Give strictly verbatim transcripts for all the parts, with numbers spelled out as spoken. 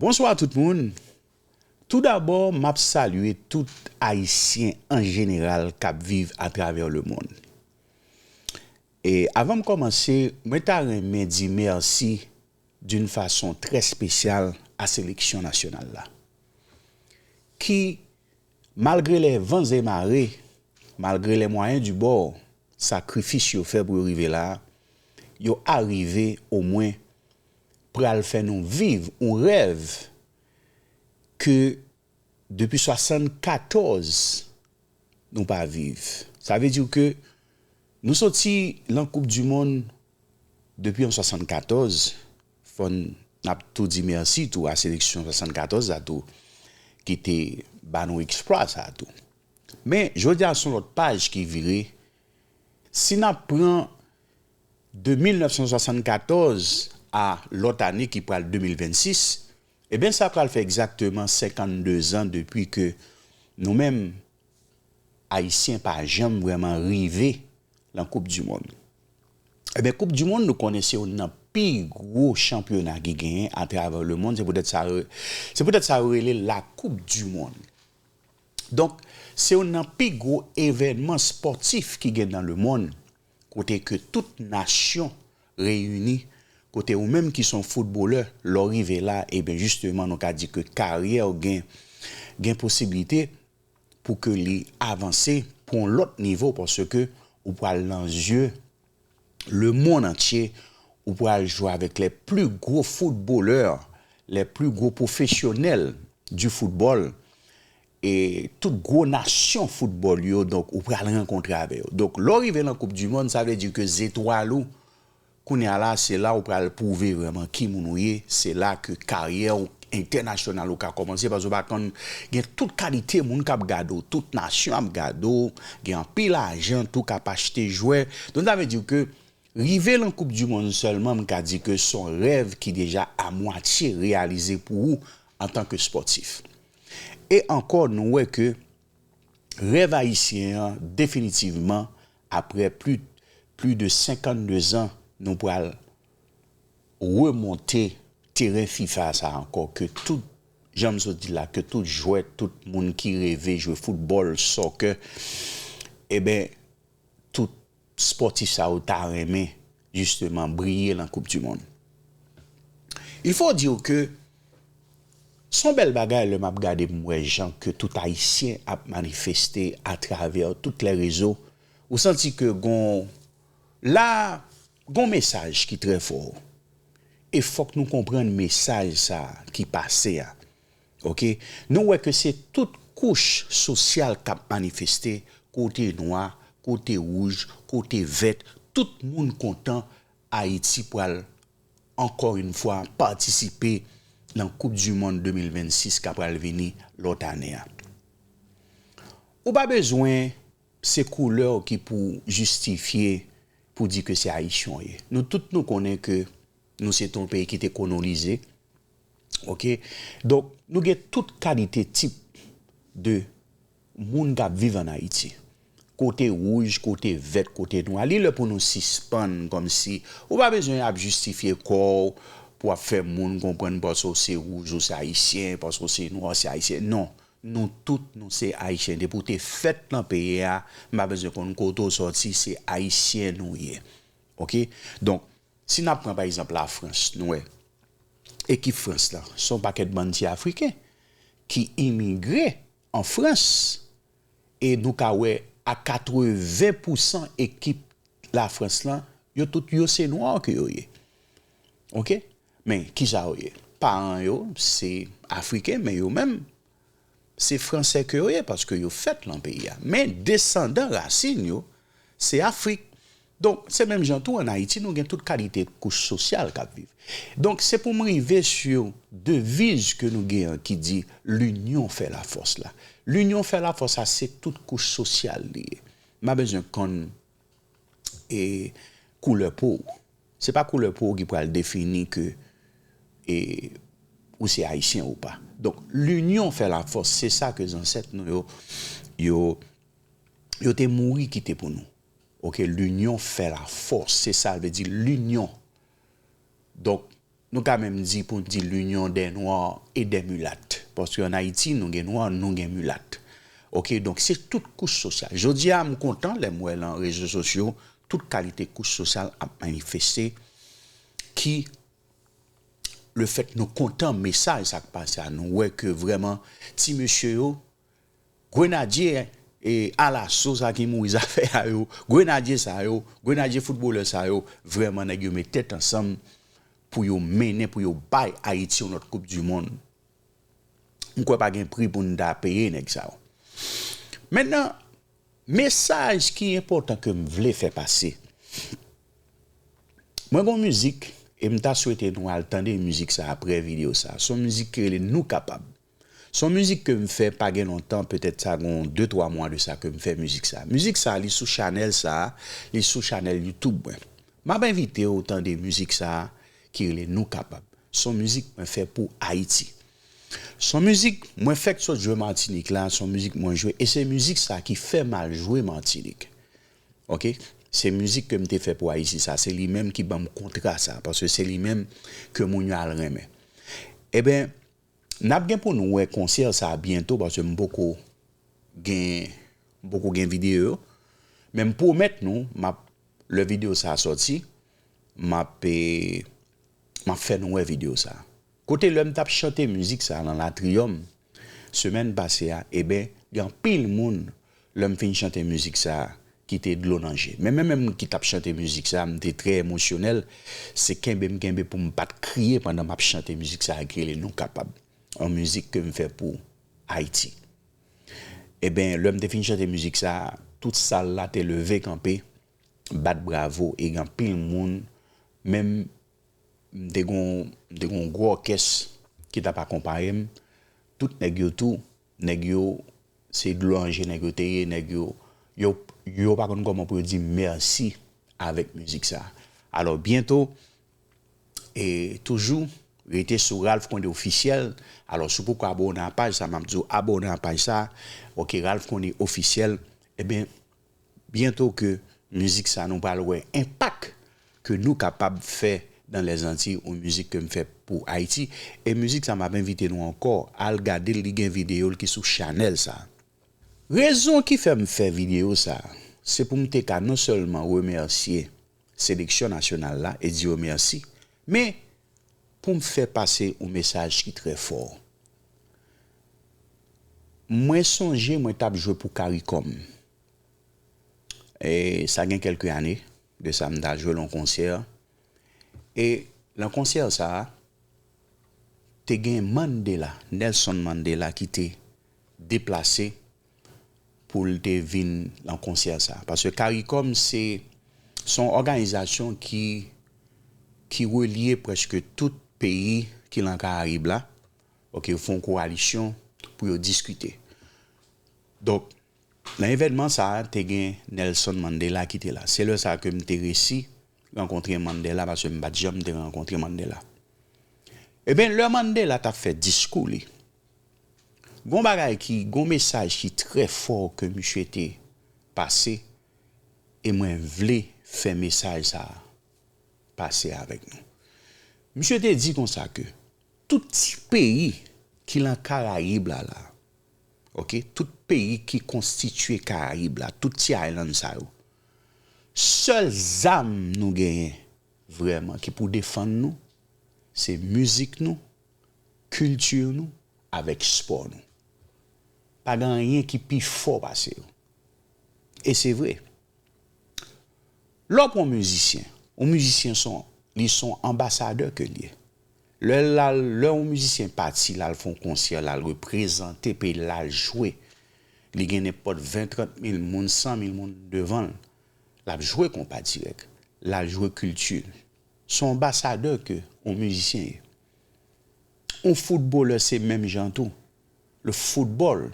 Bonswa tout moun. Toudabò, m ap salye tout Ayisyen an jeneral k ap viv atravè lemonn. E avan m kòmanse, mwen ta renmen di mèsi d'une façon très spéciale a seleksyon nasyonal la, ki, malgre les vents et marées, malgre les moyens du bord, sakrifis yo fè pou yo rive la a, yo arive omwen pral fè nou viv yon rèv ke depi swasannkatorz nou pa viv. Sa vle di ke nou soti lan Koup di Monn depi an swasannkatorz, fò n ap tou di mèsi tou a seleksyon swasannkatorz la tou, ki te ba nou eksplwa sa tou. Men, jodi a, se yon lòt paj ki vire. Si n ap pran de mil nèf san swasannkatorz a lòt ane ki pral de mil vennsis, ebyen, sa pral fè egzakteman senkannde zan depi ke nou menm, Ayisyen pa janm vrèman rive lan Koup di Monn. Ebyen, Koup di Monn, nou konnen se youn nan pi gwo chanpyona ki genyen atravè lemonn. Se poutèt sa, se poutèt sa yo rele l la Coupe du Monde. Donk, se youn nan pi gwo evènman espòtif ki gen nan lemonn, kote ke tout nasyon reyini, kote ou menm ki se yon foutbolè, lè w rive la, ebyen, jisteman, nou ka di ke karyè w gen, gen posiblite pou ke li avanse pou yon lòt nivo, paske ou pral nan zye lemonn antye, ou pral jwe avèk les plus gros footballeurs, les plus gros professionnels du football, e tout gwo nasyon foutbòl yo, donk, ou pral rankontre avè yo. Donk, lè w rive nan Koup di Monn, sa vle di ke zetwal ou, kounye a la, se la ou pral pwouve vrèman ki moun ou ye, se la ke karyè w entènasyonal ou ka kòmanse, paske w pa konn, gen tout kalite moun k ap gade w, tout nasyon ap gade w, gen anpil ajan tou k ap achte jwè. Donk, sa vle di ke rive lan Koup di Monn sèlman, m ka di ke se yon rèv ki deja amwatye reyalize pou ou antanke espòtif. E ankò, nou wè ke rèv ayisyen an, definitivman, aprè pli, pli de senkannde zan, nou pral remonte teren fifa sa ankò, ke tout, jan m sot di la, ke tout jwè, tout moun ki reve jwe foutbòl, soccer, ebyen, tout espòtif sa yo ta renmen, jisteman, briye lan Koup di Monn. Il faut dire que se yon bèl bagay lè m ap gade, m wè jan ke tout Ayisyen ap manifeste atravè tout lè rezo. Ou santi ke gon, la, gon mesaj ki trè fò. E fòk nou konprann mesaj sa ki pase a. Oke? Nou wè ke se tout kouch sosyal k ap manifeste, kote nwa, kote wouj, kote vèt, tout moun kontan Ayiti pral, encore une fois, patisipe nan Coupe du Monde de mil vennsis k ap pral vini lòt ane a. Ou pa bezwen se koulè w ki pou jistifye, pou di ke se Ayisyen w ye. Nou tout nou konnen ke nou se t yon peyi ki te kolonize. Oke? Donk, nou gen tout kalite tip de moun k ap viv ann Ayiti. Kote wouj, kote vèt, kote nwa. Li lè pou nou sispann kòmsi ou pa bezwen ap jistifye kò w pou ap fè moun konprann paske w se wouj, ou se ayisyen, paske w se nwa, w se ayisyen. Non. Nou tout, nou se ayisyen. Depi w te fèt nan peyi a, m pa bezwen konn kote w sòti, se ayisyen nou ye. Oke? Donk, si n ap pran pa egzanp Lafrans, nou wè, ekip Frans lan, se yon pakèt bann ti Afriken ki imigre an Frans, e nou ka wè a katreven pousan ekip Lafrans lan, yo tout, yo se nwa ke yo ye. Oke? Men, kisa yo ye? Paran yo se Afriken, men yo menm, se Fransè ke yo ye, paske yo fèt lan peyi a. Men, desandan rasin yo, se Afrik. Donk, se menm jan tou ann Ayiti, nou gen tout kalite kouch sosyal k ap viv. Donk, se pou m rive sou deviz ke nou gen an ki di, L'union fait la force la. L'union fait la force la, se tout kouch sosyal li ye. M pa bezwen konn, e, koulè po w. Se pa koulè po w ki pral defini ke, e, ou se ayisyen ou pa. Donk, l'union fait la force, se sa ke zansèt nou yo, yo, yo te mouri kite pou nou. Oke, l'union fait la force, se sa l vle di, l'union. Donk, nou ka menm di pou n di l'union des noirs et des mulattes. Paske ann Ayiti, nou gen nwa, nou gen milat. Oke, donk se tout kouch sosyal. Jodi a, m kontan lè m wè lan rezo sosyo, tout kalite kouch sosyal ap manifeste, ki lefèt nou kontan mesaj sa k pase a. Nou wè ke vrèman ti mesye yo, grenadye e alaso sa ki mouri zafè a yo, grenadye sa yo, grenadye foutbolè sa yo, vrèman nèg yo met tèt ansanm pou yo mennen, pou yo bay Ayiti yon lòt koup di mond. M kwè pa gen pri pou n ta peye nèg sa yo. Mentnan, mesaj ki enpòtan ke m vle fè pase. Mwen gon mizik, e m ta swete nou al tande mizik sa apre videyo sa. Se yon mizik ki rele Nou Kapab. Se yon mizik ke m fè pa gen lontan, petèt sa gon de twa mwa de sa ke m fè mizik sa. Mizik sa, li sou chanèl sa, li sou chanèl YouTube mwen. M ap envite w tande mizik sa ki rele Nou Kapab. Se yon mizik mwen fè pou Ayiti. Se yon mizik mwen fèk sot jwe Matinik la, se yon mizik mwen jwe, e se mizik sa ki fè m al jwe Matinik. Oke? Se mizik ke m te fè pou Ayiti sa, se li menm ki ban m kontra sa, paske se li menm ke moun yo al renmen. Eben, n ap gen pou nou wè konsè sa byento, paske m poko gen, m poko gen videyo yo. Men m pwomèt nou, m ap, lè videyo sa a sòti, m ap, e, m ap fè nou wè videyo sa a. Kote lè m t ap chante mizik sa a lan Latriyòm, semèn pase a, eben, gen anpil moun, lè m fin chante mizik sa a, ki te dlo nan je. Men mwen menm ki t ap chante mizik sa a, m te trè emosyonèl, se kenbe m kenbe pou m pa t kriye pandan m ap chante mizik sa a ki rele Nou Kapab. Yon mizik ke m fè pou Ayiti. Eben, lè m te fin chante mizik sa a, tout sal la te leve kanpe, bat bravo, e gen anpil moun, menm m te gon, m te gon gwo òkès ki t ap akonpaye m. Tout nèg yo tou, nèg yo, se dlo nan je nèg yo te ye, nèg yo, yo, yo pa konn kòman pou yo di mèsi avèk mizik sa. Alò, byento, e toujou, rete sou Ralph Condé Officiel. Alò, si w poko abòne a paj sa, m ap di w abòne a paj sa. Oke, Ralph Condé Officiel. Eben, byento ke mizik sa nou pral wè enpak ke Nou Kapab fè dans les Antilles, yon mizik ke m fè pou Ayiti. E mizik sa m ap envite nou ankò al gade l, li gen videyo l ki sou chanèl sa. Rezon ki fè m fè videyo sa, se pou m te ka non sèlman remèsye seleksyon nasyonal la e di yo mèsi, men pou m fè pase yon mesaj ki trè fò. Mwen sonje mwen t ap jwe pou Caricom. E sa gen kèlke ane de sa, m ta jwe lan konsè. E lan konsè sa a, te gen Mandela, Nelson Mandela, ki te deplase pou l te vin lan konsè sa. Paske Caricom se, se yon òganizasyon ki, ki relye prèske tout peyi ki lan Karayib la. Oke, yo fè yon kowalisyon pou yo diskite. Donk, lan evènman sa a, te gen Nelson Mandela ki te la. Se lè sa a ke m te resi rankontre Mandela, paske m pa t janm te rankontre Mandela. Eben, lè Mandela t ap fè diskou li, gon bagay ki, gon mesaj ki trè fò ke misye te pase, e mwen vle fè mesaj sa a pase avèk nou. Misye te di konsa ke tout ti peyi ki lan Karayib la, la, oke, tout peyi ki konstitye Karayib la, tout ti island sa yo, sèl zam nou genyen vrèman ki pou defann nou, se mizik nou, kilti nou, avèk spò nou. Pa gen anyen ki pi fò pase yo. E se vre. Lè w pran yon mizisyen, yon mizisyen se yon, li se yon anbasadè ke l ye. Lè l al, lè yon mizisyen pati, l al fè yon konsè, l al reprezante peyi l, l al jwe, li gen nenpòt ven, trant mil moun, san mil moun devan l, l ap jwe konpa dirèk, l al jwe kilti l. Se yon anbasadè ke yon mizisyen ye. Yon foutbolè se menm jan tou. Le football,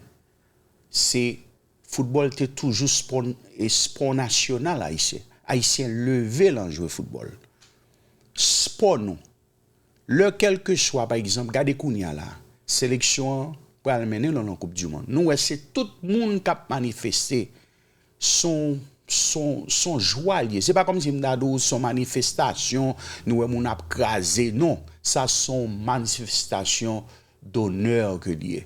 se, foutbòl te toujou spò, e spò nasyonal ayisyen. Ayisyen leve lan jwe foutbòl. Spò nou. Lè kèlkeswa, pa egzanp, gade kounye a la, seleksyon an pral mennen nou lan Koup di Mond. Nou wè se tout moun k ap manifeste. Se yon, se yon, se yon jwa l ye. Se pa kòmsi m ta di w se yon manifestasyon, nou wè moun ap kraze. Non, Sa se yon manifestasyon donè ke l ye.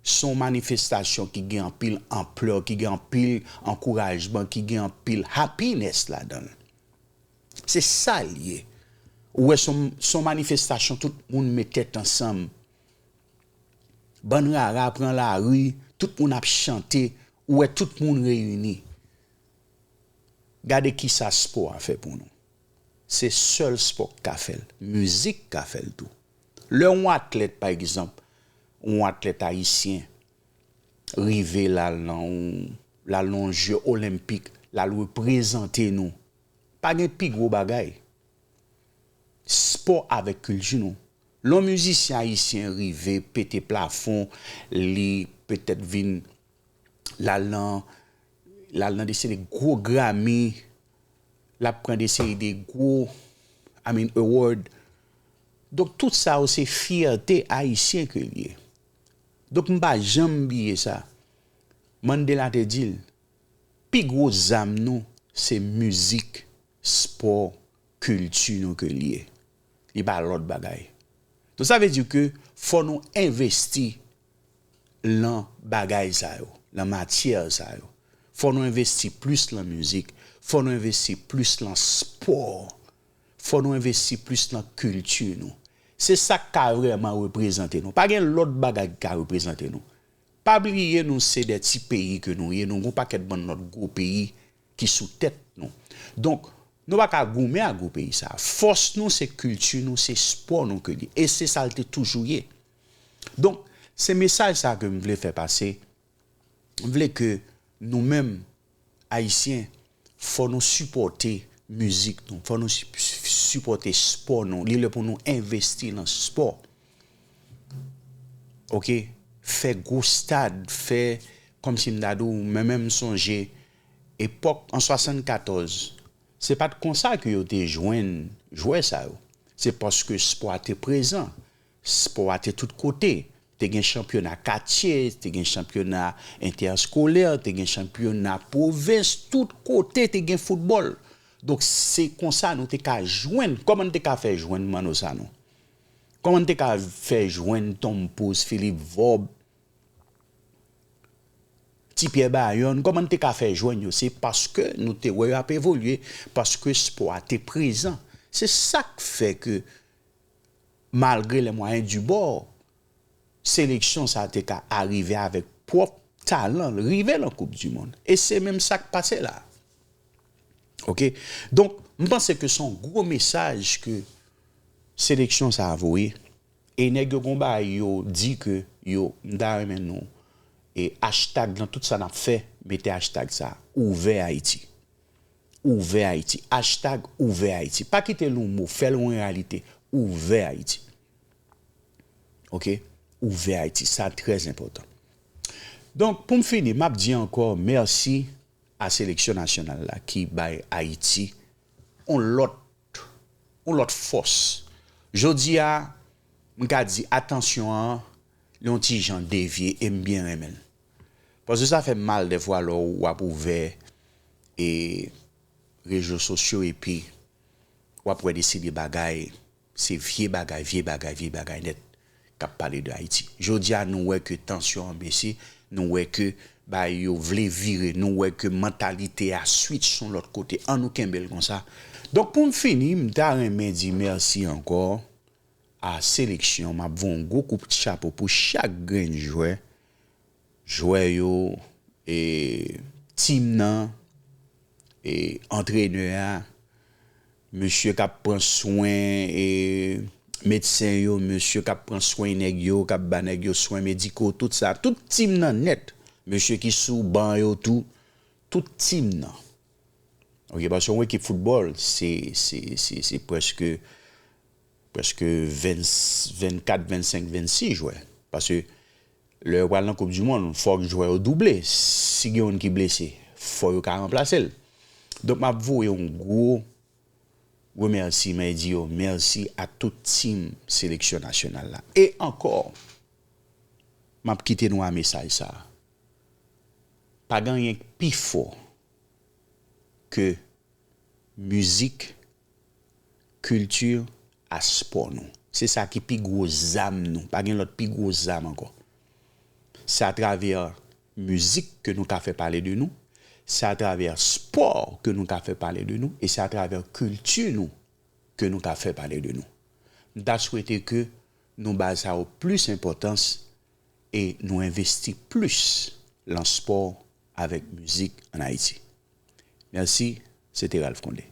Se yon manifestasyon ki gen anpil anplè, ki gen anpil ankourajman, ki gen anpil happiness ladan l. Se sa l ye. Ou wè, se yon, se yon manifestasyon tout moun met tèt ansanm. Bann rara pran lari, tout moun ap chante, ou wè tout moun reyini. Gade kisa spò a fè pou nou. Se sèl spò k ka fè l. Mizik ka fè l tou. Lè yon atlèt, pa egzanp, yon atlèt ayisyen rive l al nan yon, l al nan yon je olenpik, l al reprezante nou, pa gen pi gwo bagay. Spò avèk kilti nou. Lè yon mizisyen ayisyen rive pete plafon, li petèt vin, l al nan, l al nan de seri de gwo Grammy, l ap pran de seri de gwo, I mean, award. Donk, tout sa yo se fyète ayisyen ke l ye. Donk, m pa janm bliye sa. Mandela te di l, pi gwo zam nou, se mizik, spò, kilti nou ke l ye. Li pa lòt bagay. Donk, sa vle di ke fò nou envesti lan bagay sa yo, lan matyè sa yo. Fò nou envesti plis lan mizik. Fò nou envesti plis lan spò. Fò nou envesti plis lan kilti nou. Se sa k ka vrèman reprezante nou. Pa gen lòt bagay ki ka reprezante nou. Pa bliye nou se de ti peyi ke nou ye, nou gon pakèt bann lòt gwo peyi ki sou tèt nou. Donk, nou pa ka goumen ak gwo peyi sa. Fòs nou se kilti nou, se spò nou ke li. E se sa l te toujou ye. Donk, se mesaj sa ke m vle fè pase. M vle ke nou menm, Ayisyen, fò nou sipòte mizik nou, fò nou si-, si-, sipòte spò nou. Li lè pou nou envesti nan spò. Oke? Fè gwo stad, fè, kòmsi m ta di w, men menm m sonje epòk an swasannkatòz, se pa t konsa ke yo te jwenn jwè sa yo. Se paske spò a te prezan. Spò a te tout kote. Te gen chanpyona katye, te gen chanpyona entèskolè, te gen chanpyona pwovens, tout kote te gen foutbòl. Donk, se konsa nou te ka jwenn. Kòman n te ka fè jwenn Manno Sanon? Kòman n te ka fè jwenn Tom Pouce, Philippe Vorbe, Ti Pyè Bayonn? Kòman n te ka fè jwenn yo? Se paske nou te wè yo ap evolye, paske spò a te prezan. Se sa k fè ke, malgre les moyens du bord, seleksyon sa a te ka arive avèk pwòp talan l, rive lan Koup di Mond. E se menm sa k pase la. Oke? Donk, m panse ke se yon gwo mesaj ke seleksyon sa a voye. E nèg yo gon bagay yo di ke yo, m ta renmen nou, e hashtag nan tout sa n ap fè, mete hashtag sa, Ouvè Ayiti. Ouvè Ayiti. Hashtag Ouvè Ayiti. Pa kite l yon mo, fè l yon reyalite. Ouvè Ayiti. Oke? Ouvè Ayiti. Sa trè enpòtan. Donk, pou m fini, m ap di ankò mèsi a seleksyon nasyonal la ki bay Ayiti yon lòt, yon lòt fòs. Jodi a, m ka di atansyon an, li yon ti jan devye e m byen renmen l. Paske sa fè m mal dèfwa lè w ap ouvè e rezo sosyo epi w ap wè de seri de bagay, se vye bagay, vye bagay, vye bagay nèt k ap pale de Ayiti. Jodi a, nou wè ke tansyon an bese, nou wè ke bagay yo vle vire, nou wè ke mantalite a switch yon lòt kote. Ann nou kenbe l konsa. Donk, pou m fini, m ta renmen di mèsi ankò a seleksyon. M ap voye yon gwo kout chapo pou chak grenn jwè. Jwè yo, e, tim nan, e, antrenè a, mesye k ap pran swen, e, medsen yo, mesye k ap pran swen nèg yo, k ap ba nèg yo swen mediko, tout sa, tout tim nan nèt, mesye ki sou ban yo tou, tout tim nan. Oke, paske yon ekip foutbòl, se, se, se, se prèske, prèske venn, vennkat, vennsenk, vennsis jwè. Paske lè yo pral nan Koup di Mond, fòk jwè yo double. Si gen youn ki blese, fò yo ka ranplase l. Donk, m ap voye yon gwo remèsiman e di yo mèsi a tout tim seleksyon nasyonal la. E ankò, m ap kite nou a mesaj sa a. Pa gen anyen k pi fò ke mizik, kilti a spò nou. Se sa ki pi gwo zam nou. Pa gen lòt pi gwo zam ankò. Se atravè mizik ke nou ka fè pale de nou. Se atravè spò ke nou ka fè pale de nou. E se atravè kilti nou ke nou ka fè pale de nou. M ta swete ke nou ba sa yo plis enpòtans e nou envesti plis lan spò avèk mizik ann Ayiti. Mèsi, se te Ralph Condé.